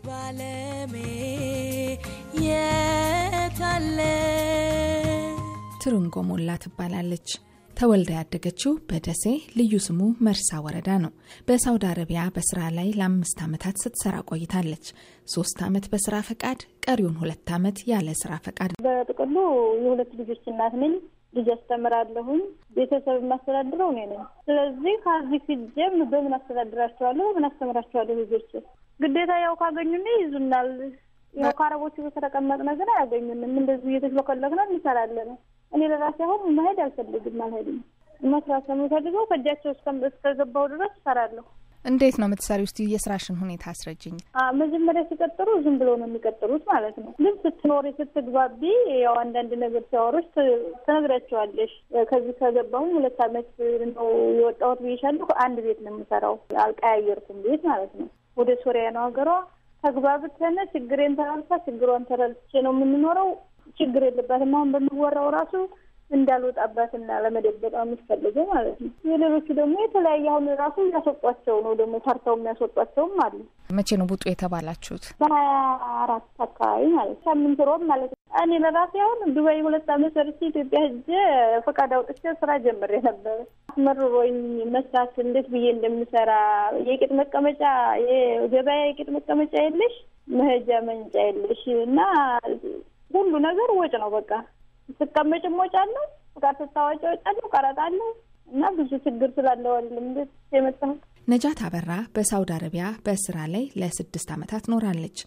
ባለሜ የታለ? ትርንጎ ሞላ ትባላለች። ተወልዳ ያደገችው በደሴ ልዩ ስሙ መርሳ ወረዳ ነው። በሳውዲ አረቢያ በስራ ላይ ለ5 ዓመታት ስትሰራ ቆይታለች። 3 ዓመት በስራ ፈቃድ፣ ቀሪውን 2 ዓመት ያለ ስራ ፈቃድ። በጥቅሉ የሁለት ልጆች እናት ነኝ። ልጅ አስተምራለሁኝ። ቤተሰብ የማስተዳድረው እኔ ነኝ። ስለዚህ ከዚህ ሲጀም በምን አስተዳድራቸዋለሁ? በምን አስተምራቸዋለሁ? ልጆች ግዴታ ያው ካገኙን ይይዙናል። ያው ከአረቦቹ ከተቀመጥን ግን አያገኙንም። እንደዚህ እየተሽለከለክን እንሰራለን። እኔ ለራሴ አሁን መሄድ አልፈልግም፣ አልሄድም። መስራት ነው የምፈልገው። ከእጃቸው እስከገባሁ ድረስ እሰራለሁ። እንዴት ነው የምትሰሪው? እስቲ የስራሽን ሁኔታ አስረጅኝ። መጀመሪያ ሲቀጥሩ ዝም ብለው ነው የሚቀጥሩት ማለት ነው። ግን ስትኖሪ ስትግባቢ ያው አንዳንድ ነገር ሲያወሩሽ ትነግሪያቸዋለሽ። ከዚህ ከገባሁኝ 2 ዓመት ነው የወጣሁት ብዬሻለሁ። አንድ ቤት ነው የምሰራው፣ አልቀያየርኩም ቤት ማለት ነው። ወደ ሶሪያ ነው ሀገሯ። ተግባብተን ችግሬን ተራርሳ ችግሯን ተረድቼ ነው የምንኖረው። ችግር የለባትም። አሁን በሚወራው ራሱ እንዳልወጣባትና ለመደበቅ ነው የምትፈልገው ማለት ነው። የሌሎቹ ደግሞ የተለያየ አሁን ራሱ እያስወጧቸው ነው ደግሞ ፈርተው የሚያስወጧቸውም አሉ። መቼ ነው ውጡ የተባላችሁት? በ24 አካባቢ ማለት ሳምንት ሮብ ማለት ነው። እኔ ለራሴ አሁን ዱባይ 2 ዓመት ሰርቼ ኢትዮጵያ ሄጄ ፈቃድ አውጥቼ ስራ ጀምሬ ነበር። አስመርሮኝ መስራት እንዴት ብዬ እንደምሰራ የቂጥ መቀመጫ የገበያ የቂጥ መቀመጫ የለሽ፣ መሄጃ መንጫ የለሽ እና ሁሉ ነገር ወጭ ነው። በቃ ስትቀመጭም ወጭ አለው፣ ፍቃድ ስታወጪ ወጭ አለው፣ ቀረጥ አለው እና ብዙ ችግር ስላለው አይደለም እንዴት የመጣሁት። ነጃት አበራ በሳውዲ አረቢያ በስራ ላይ ለ6 ዓመታት ኖራለች።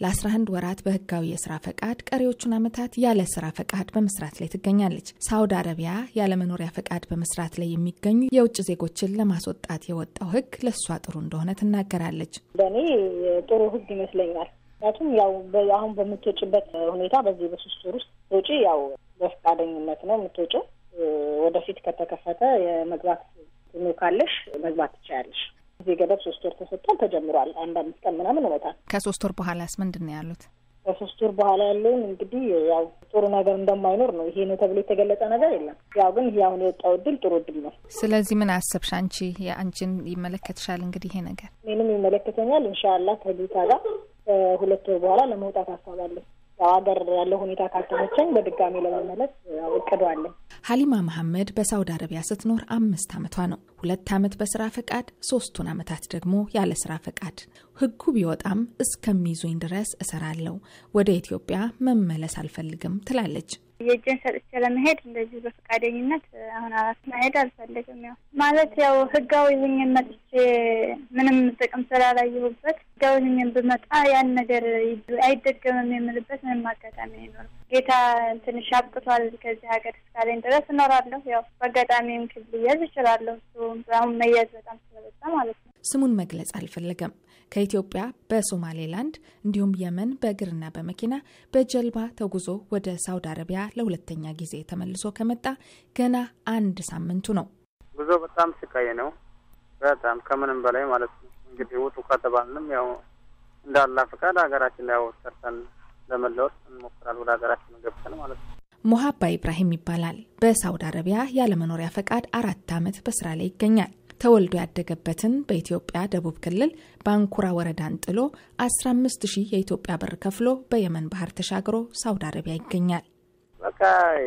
ለ11 ወራት በህጋዊ የስራ ፈቃድ፣ ቀሪዎቹን ዓመታት ያለ ስራ ፈቃድ በመስራት ላይ ትገኛለች። ሳውዲ አረቢያ ያለ መኖሪያ ፈቃድ በመስራት ላይ የሚገኙ የውጭ ዜጎችን ለማስወጣት የወጣው ህግ ለሷ ጥሩ እንደሆነ ትናገራለች። በእኔ ጥሩ ህግ ይመስለኛል። ምክንያቱም ያው አሁን በምትወጪበት ሁኔታ በዚህ በ3 ወር ውስጥ ወጪ ያው በፈቃደኝነት ነው የምትወጪው። ወደፊት ከተከፈተ የመግባት እንትኑ ካለሽ መግባት ትችያለሽ። እዚህ ገደብ 3 ወር ተሰጥቷል፣ ተጀምሯል። አንድ 5 ቀን ምናምን ሆኖታል። ከ3 ወር በኋላስ ምንድን ነው ያሉት? ከ3 ወር በኋላ ያለውን እንግዲህ ያው ጥሩ ነገር እንደማይኖር ነው። ይሄ ነው ተብሎ የተገለጸ ነገር የለም። ያው ግን ይሄ አሁን የወጣው እድል ጥሩ እድል ነው። ስለዚህ ምን አሰብሽ አንቺ? የአንቺን ይመለከትሻል እንግዲህ ይሄ ነገር? እኔንም ይመለከተኛል። ኢንሻአላህ ከጌታ ጋር 2 ወር በኋላ ለመውጣት ሀሳብ አለኝ። ያው ሀገር ያለው ሁኔታ ካልተመቸኝ በድጋሚ ለመመለስ ያው እቅዱ አለኝ። ሀሊማ መሐመድ በሳውዲ አረቢያ ስትኖር 5 ዓመቷ ነው። 2 ዓመት በስራ ፈቃድ፣ 3ቱን ዓመታት ደግሞ ያለ ስራ ፈቃድ። ህጉ ቢወጣም እስከሚይዙኝ ድረስ እሰራለሁ፣ ወደ ኢትዮጵያ መመለስ አልፈልግም ትላለች። የእጄን ሰጥቼ ለመሄድ እንደዚህ በፈቃደኝነት አሁን አራት መሄድ አልፈልግም። ያው ማለት ያው ህጋዊ ሆኜ መጥቼ ምንም ጥቅም ስላላየሁበት ህጋዊ ሆኜ ብመጣ ያን ነገር አይደገምም የምልበት ምንም አጋጣሚ አይኖርም። ጌታ ትንሽ አብቅቷል ከዚህ ሀገር እስካለኝ ድረስ እኖራለሁ። ያው በአጋጣሚም ክፍል ልያዝ እችላለሁ። እሱ አሁን መያዝ በጣም ስለበዛ ማለት ነው። ስሙን መግለጽ አልፈለገም። ከኢትዮጵያ በሶማሌላንድ እንዲሁም የመን በእግርና በመኪና በጀልባ ተጉዞ ወደ ሳውዲ አረቢያ ለሁለተኛ ጊዜ ተመልሶ ከመጣ ገና 1 ሳምንቱ ነው። ጉዞ በጣም ስቃይ ነው። በጣም ከምንም በላይ ማለት ነው። እንግዲህ ውጡ ከተባልንም ያው እንዳላ ፈቃድ ሀገራችን ያው ሰርተን ለመለወጥ እንሞክራለን። ወደ ሀገራችን ገብተን ማለት ነው። ሙሀባ ኢብራሂም ይባላል። በሳውዲ አረቢያ ያለ መኖሪያ ፈቃድ 4 ዓመት በስራ ላይ ይገኛል። ተወልዶ ያደገበትን በኢትዮጵያ ደቡብ ክልል ባንኩራ ወረዳን ጥሎ 15000 የኢትዮጵያ ብር ከፍሎ በየመን ባህር ተሻግሮ ሳውዲ አረቢያ ይገኛል። በቃ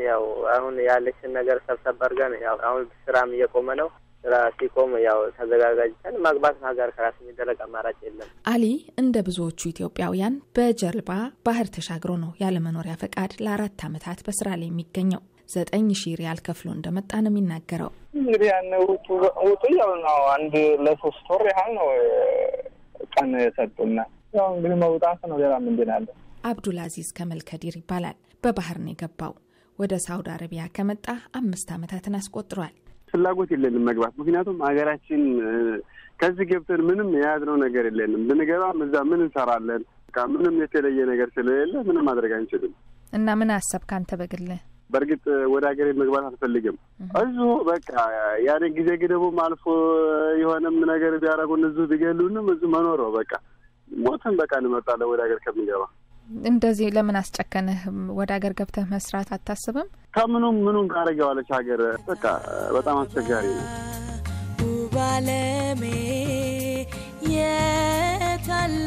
ያው አሁን ያለችን ነገር ሰብሰብ አድርገን ያው አሁን ስራም እየቆመ ነው። ስራ ሲቆም ያው ተዘጋጋጅተን ማግባት ሀገር ከራስ የሚደረግ አማራጭ የለም። አሊ እንደ ብዙዎቹ ኢትዮጵያውያን በጀልባ ባህር ተሻግሮ ነው ያለ መኖሪያ ፈቃድ ለ4 ዓመታት በስራ ላይ የሚገኘው። 9000 ሪያል ከፍሎ እንደመጣ ነው የሚናገረው። እንግዲህ ያን ውጡ ውጡ እያሉ ነው። አንድ ለ3 ወር ያህል ነው ቀን የሰጡና ያው እንግዲህ መውጣት ነው። ሌላ ምንድን አለ? አብዱል አዚዝ ከመልከዲር ይባላል። በባህር ነው የገባው። ወደ ሳውዲ አረቢያ ከመጣ 5 ዓመታትን አስቆጥሯል። ፍላጎት የለንም መግባት። ምክንያቱም ሀገራችን ከዚህ ገብተን ምንም የያዝነው ነገር የለንም። ብንገባም እዛ ምን እንሰራለን? በቃ ምንም የተለየ ነገር ስለሌለ ምንም ማድረግ አንችልም። እና ምን አሰብክ አንተ በግልህ? በእርግጥ ወደ ሀገሬ መግባት አልፈልግም። እዚሁ በቃ ያን ጊዜ ገደቡም አልፎ የሆነም ነገር ቢያደርጉን እዚሁ ቢገሉንም እዚሁ መኖር ነው። በቃ ሞትን በቃ እንመርጣለን ወደ ሀገር ከምንገባ። እንደዚህ ለምን አስጨከነህ? ወደ ሀገር ገብተህ መስራት አታስብም? ከምኑም ምኑም ታደርገዋለች ሀገር። በቃ በጣም አስቸጋሪ ነው። ውብ ዓለሜ የት አለ?